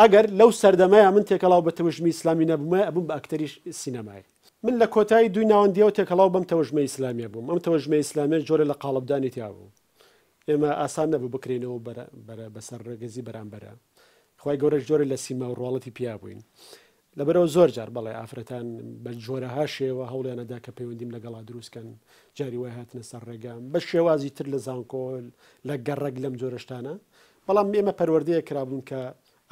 ئەگەر لەو سەردەمەیا من تێکەڵاو بە تەوژمی ئیسلامی نەبوومایە ئەبووم بە ئەکتەری سینەمایی. من لە کۆتایی دووی ناوەندییەوە تێکەڵاو بەم تەوژمە ئیسلامییە بووم. ئەم تەوژمە ئیسلامییەش جۆرێ لە قاڵبدانی تیا بوو. ئێمە ئاسان نەبوو بکرێینەوە بەسەر ڕەگەزی بەرامبەرا. خوای گەورەش جۆرێ لە سیما و ڕواڵەتی پیا بووین. لەبەرئەوە زۆر جار بەڵێ ئافرەتان بە جۆرەها شێوە هەوڵیان ئەدا کە پەیوەندیم لەگەڵا دروست کەن، جاری وای هاتنە سەر ڕێگام بە شێوازی تر لە زانکۆ، لە گەڕەک لەم جۆرە شتانە. بەڵام ئێمە پەروەردەیەک کرابووین کە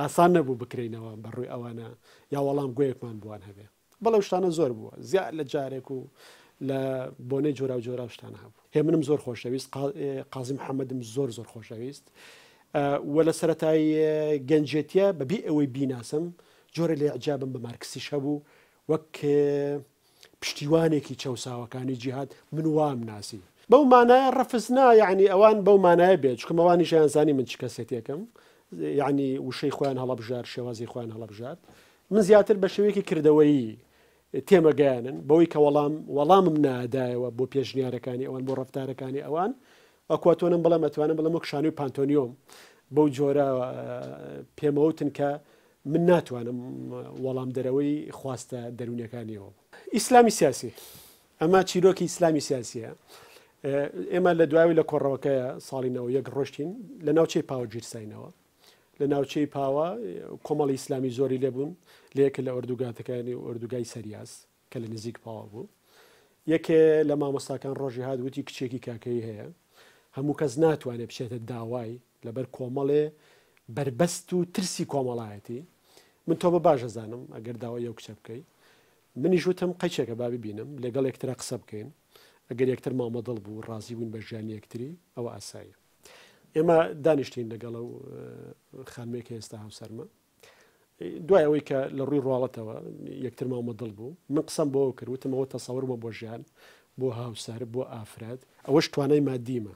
ئاسان نەبوو بکرێینەوە بە ڕووی ئەوانە یا وەڵام گۆیەکمان بۆوان هەبێ. بەڵێ ئەو شتانە زۆر بووە. زیاد لە جارێک و لە بۆنەی جۆراوجۆرا شتانە هەبوو. هێمنم زۆر خۆشەویست، قازی محەممەدم زۆر زۆر خۆشەویست و لە سەرەتای گەنجێتیە بە بێ ئەوەی بیناسم جۆرە لە ئیعجابم بە مارکسیش هەبوو وەک پشتیوانێکی چەوساوەکانی جیهاد من وام ناسی. بەو مانایە ڕەفز نا یەعنی ئەوان بەو مانایە بێت چونکە ئەوانیش ئەیانزانی من چ کەسێتێکم یەعنی وشەی خۆیان هەڵەبژارد شێوازی خۆیان هەڵەبژارد من زیاتر بە شێوەیەکی کردەوەیی تێمەگەیانن بەوەی کە وەڵام وەڵامم نادایەوە بۆ پێشنیارەکانی ئەوان بۆ ڕەفتارەکانی ئەوان ئەکواتۆنم بڵێم ئەتوانم بڵێم وەک شانۆی پانتۆنیۆم بەو جۆرە پێمەوتن کە من ناتوانم وەڵامدەرەوەی خواستە دەروونیەکانیەوە بم. ئیسلامی سیاسی، ئەمە چیرۆکی ئیسلامی سیاسیە. ئێمە لە دوایەوەی لە کۆڕەوەکەیە ساڵی 91 ڕۆشتین لە ناوچەی پاوە گیرساینەوە. لە ناوچەی پاوە کۆمەڵی ئیسلامی زۆری لێبوون لە یەکە لە ئۆردوگاتەکانی ئۆردوگای سەریاس کە لە نزیک پاوە بوو. یەکێ لە مامۆستاکان ڕۆژی هات وتی کچێکی کاکەیی هەیە هەموو کەس ناتوانێت بچێتە داوای لەبەر کۆمەڵێ بەربەست و ترسی کۆمەڵایەتی من تۆ بە باش ئەزانم ئەگەر داوای ئەو کچە بکەی منیش وتم قەیچێکە با ببینم لەگەڵ یەکترا قسە بکەین ئەگەر یەکتر مامەدڵ بوو ڕازی بووین بە ژیانی یەکتری ئەوە ئاساییە ئێمە دانیشتین لەگەڵ ئەو خانمێک کە ئێستا هاوسەرمە دوای ئەوەی کە لە ڕووی ڕواڵەتەوە یەکترمان بە دڵ بوو، من قسەم بۆ ئەو کرد، وتم ئەوە تەسەورمە بۆ ژیان، بۆ هاوسەر، بۆ ئافرەت، ئەوەش توانای مادیمە.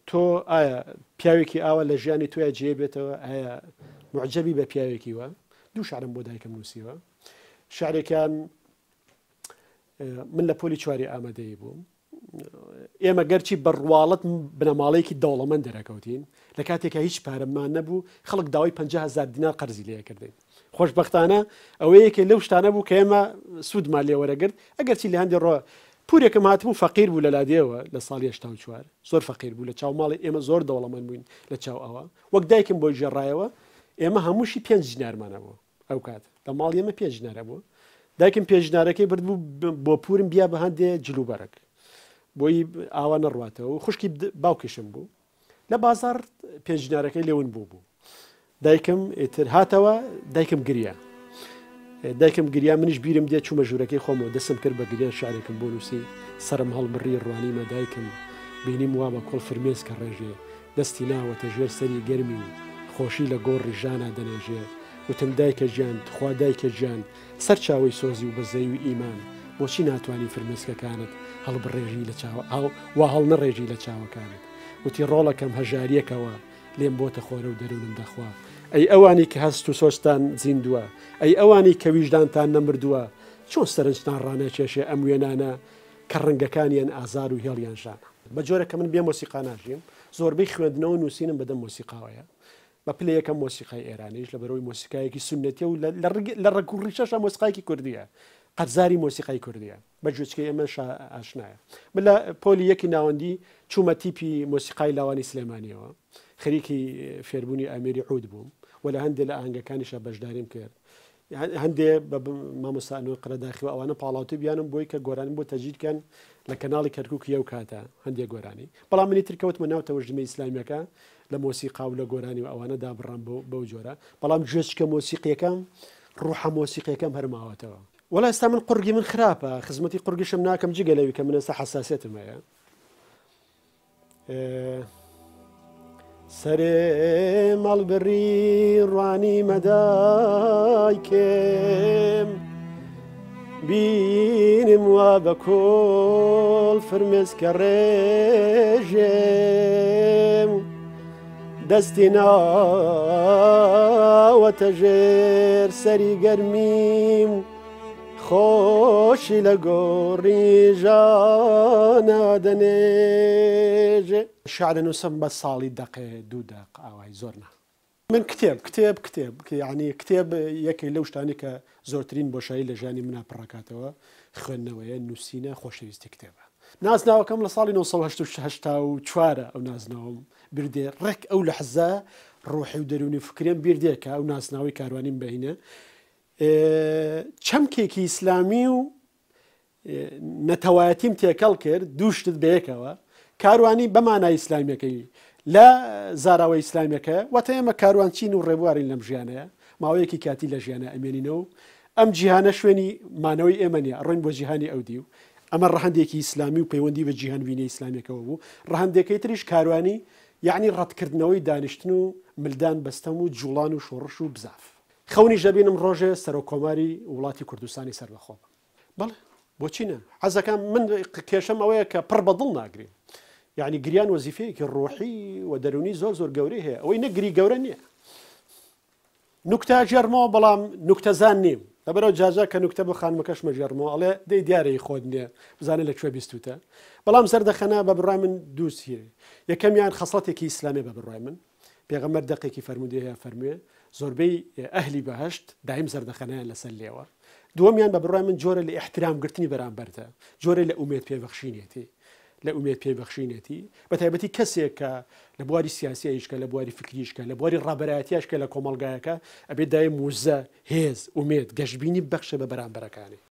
تۆ ئایا پیاوێکی ئاوا لە ژیانی تۆیا جێ بێتەوە؟ ئایا موعجەبی بە پیاوێکی وا؟ دوو شعرم بۆ دایکم نووسیوە. شعرێکیان من لە پۆلی چواری ئامادەیی بووم. ئێمە گەرچی بە ڕواڵەت بنەماڵەیەکی دەوڵەمەند دەرەکەوتین، لە کاتێکا هیچ پارەمان نەبوو، خەڵک داوای 50 هەزار دینار قەرزی لێ کردین. خۆشبەختانە ئەوە یەکێ لەو شتانە بوو کە ئێمە سوودمان لێ وەرەگرت، ئەگەرچی لە هەندێ ڕۆ پورێکم هاتبوو فەقیر بوو لە لادێوە لە ساڵی 84 زۆر فەقیر بوو لە چاو ماڵی ئێمە زۆر دەوڵەمەند بووین لە چاو ئەوە وەک دایکم بۆی گێڕایەوە ئێمە هەمووشی پێنج دینارمان هەبوو. ئەو کات لە ماڵی ئێمە پێنج دینار هەبوو دایکم پێنج دینارەکەی برد بوو بۆ پورم بیا بە هەندێ جلوبەرگ بۆی ئاوا نەڕواتەوە و خوشکی باوکیشم بوو لە بازار پێنج دینارەکەی لێون بوو بوو دایکم ئیتر هاتەوە دایکم گریا دایکم گریا منیش بیرم دێ چوومە ژوورەکەی خۆمەوە دەسم کرد بە گریان شعرێکم بۆ نووسی سرم هەڵبڕی ڕوانیمە دایکم بینیم وا بە کوڵ فرمێسکە ڕێژێ دەستی ناوەتە ژێر سەری گەرمی و خۆشی لە گۆڕی ژانا دەنێژێ، وتم دایکە گیان تخوا دایکە گیان سەرچاوەی سۆزی و بەزەیی و ئیمان بۆچی ناتوانی فرمێسکەکانت هەڵبڕێژی لە چاوە وا هەڵنەڕێژی لە چاوەکانت وتی ڕۆڵەکەم هەژاریەکەوە لێم بۆتە خۆرە و دەروونم دەخوا ئەی ئەوانی کە هەست و سۆزتان زیندووە ئەی ئەوانی کە ویژدانتان نەمردووە چۆن سەرنجتان ڕاناکێشێ ئەم وێنانە کە ڕەنگەکانیان ئازار و هێڵیان ژانە. بە جۆرێک کە من بێ مۆسیقا ناژیم، زۆربەی خوێندنەوە و نووسینم بەدەم مۆسیقاوەیە. بە پلە یەکەم مۆسیقای ئێرانیش، لەبەرئەوەی مۆسیقایەکی سوننەتییە و لە ڕەگ و ڕیشەشا مۆسیقایەکی کوردییە، قەرزاری مۆسیقای کوردییە، بە گوێچکەی ئێمەش ئاشنایە. من لە پۆلی یەکی ناوەندی چوومە تیپی مۆسیقای لاوانی سلێمانییەوە، خەریکی فێربوونی ئامێری عود بووم و لە هەندێ لە ئاهەنگەکانیشا بەشداریم کرد. هەندێ بە مامۆستا ئەنوەر قەرەداخی و ئەوانە پاڵاوتبیانم بۆی کە گۆرانیم بۆ تەجید کەن لە کەناڵی کەرکوکی ئەو کاتە هەندێ گۆرانی بەڵام منی تر کەوتمە ناو تەوەژدمە ئیسلامیەکە لە مۆسیقا و لە گۆرانی و ئەوانە دابڕام بەو جۆرە بەڵام گوێچکە مۆسیقیەکەم ڕوحە مۆسیقیەکەم هەر ماوەتەوە. وەڵا ئێستا من قوڕگی من خراپە خزمەتی قوڕگیشم ناکەم جگە لەوی کە من ئێستا حەساسیەتم هەیە. سەرێ مەڵبڕی ڕوانی مەدایکێم بینم وا بە کۆڵ فرمێسکە ڕێژێم دەستی ناوەتە ژێر سەری گەرمیم خۆشی لە گۆڕی ژانا دەنێژێ. شعر ئەنووسم بە ساڵی دەقێ دوو دەق ئاوای زۆر نا. من کتێب، کتێب، کتێب، یەعنی کتێب یەکێک لەو شتانەی کە زۆرترین بۆشایی لە ژیانی منا پڕەکاتەوە، خوێندنەوەیە، نووسینە، خۆشەویستی کتێبە. نازناوەکەم لە ساڵی 1984 ئەو نازناوەم بردێ، ڕێک ئەو لەحزە ڕۆحی و دەروونی و فکریم بیر دێ کە ئەو نازناوەی کاروانیم بەهینە چەمکێکی ئیسلامی و نەتەوایەتیم تێکەڵ کرد دوو شتت بەیەکەوە کاروانی بە مانای ئیسلامیەکەی لە زاراوە ئیسلامیەکە واتە ئێمە کاروانچین و ڕێبوارین لەم ژیانەیە ماوەیەکی کاتی لە ژیانە ئەمێنینەوە ئەم جیهانە شوێنی مانەوەی ئێمە نیە ئەڕۆین بۆ جیهانی ئەو دیو ئەمە ڕەهەندێکی ئیسلامی و پەیوەندی بە جیهانبینی ئیسلامیەکەوە بوو ڕەهەندێکەی تریش کاروانی یعنی ڕەتکردنەوەی دانیشتن و ملدان بەستەم و جوڵان و شۆڕش و بزاف خەونیش دەبینم ڕۆژێ سەرۆک کۆماری وڵاتی کوردستانی سەربەخۆ بم. بەڵێ بۆچی نا حەزەکەم من کێشەم ئەوەیە کە پڕ بە دڵ ناگریم یعنی گریان وەزیفەیەکی ڕۆحی و دەرونی زۆر زۆر گەورەی هەیە ئەوەی نەگری گەورە نییە نوکتە ژێرمەوە بەڵام نوکتەزان نیم لەبەرەوە جاجا کە نوکتە بۆ خانمەکەش مەژێڕمەوە ئەڵێ دەی دیارەی خۆت نییە بزانە لە کوێ بیستوتە بەڵام زەردەخەنە بە بڕای من دووس هیە یەکەمیان خەسڵەتێکی ئیسلامی بە بڕای من پێغەمبەر دەقێکی فەرموودەی هەیە فەرموێ زۆربەی ئەهلی بەهەشت دایم زەردەخەنەیان لەسەر لێوە. دووەمیان بە بڕوای من جۆرە لە ئیحترام گرتنی بەرامبەرتە، جۆرێ لە ئومێد پێبەخشینێتی، لە ئومێد پێبەخشینێتی، بە تایبەتی کەسێک کە لە بواری سیاسیە ئیش کە، لە بواری فکریش کە، لە بواری ڕابەرایەتیاش کە لە کۆمەڵگایەکە، ئەبێ دایم وزە، هێز، ئومێد، گەشبینی ببەخشێ بە بەرامبەرەکانی.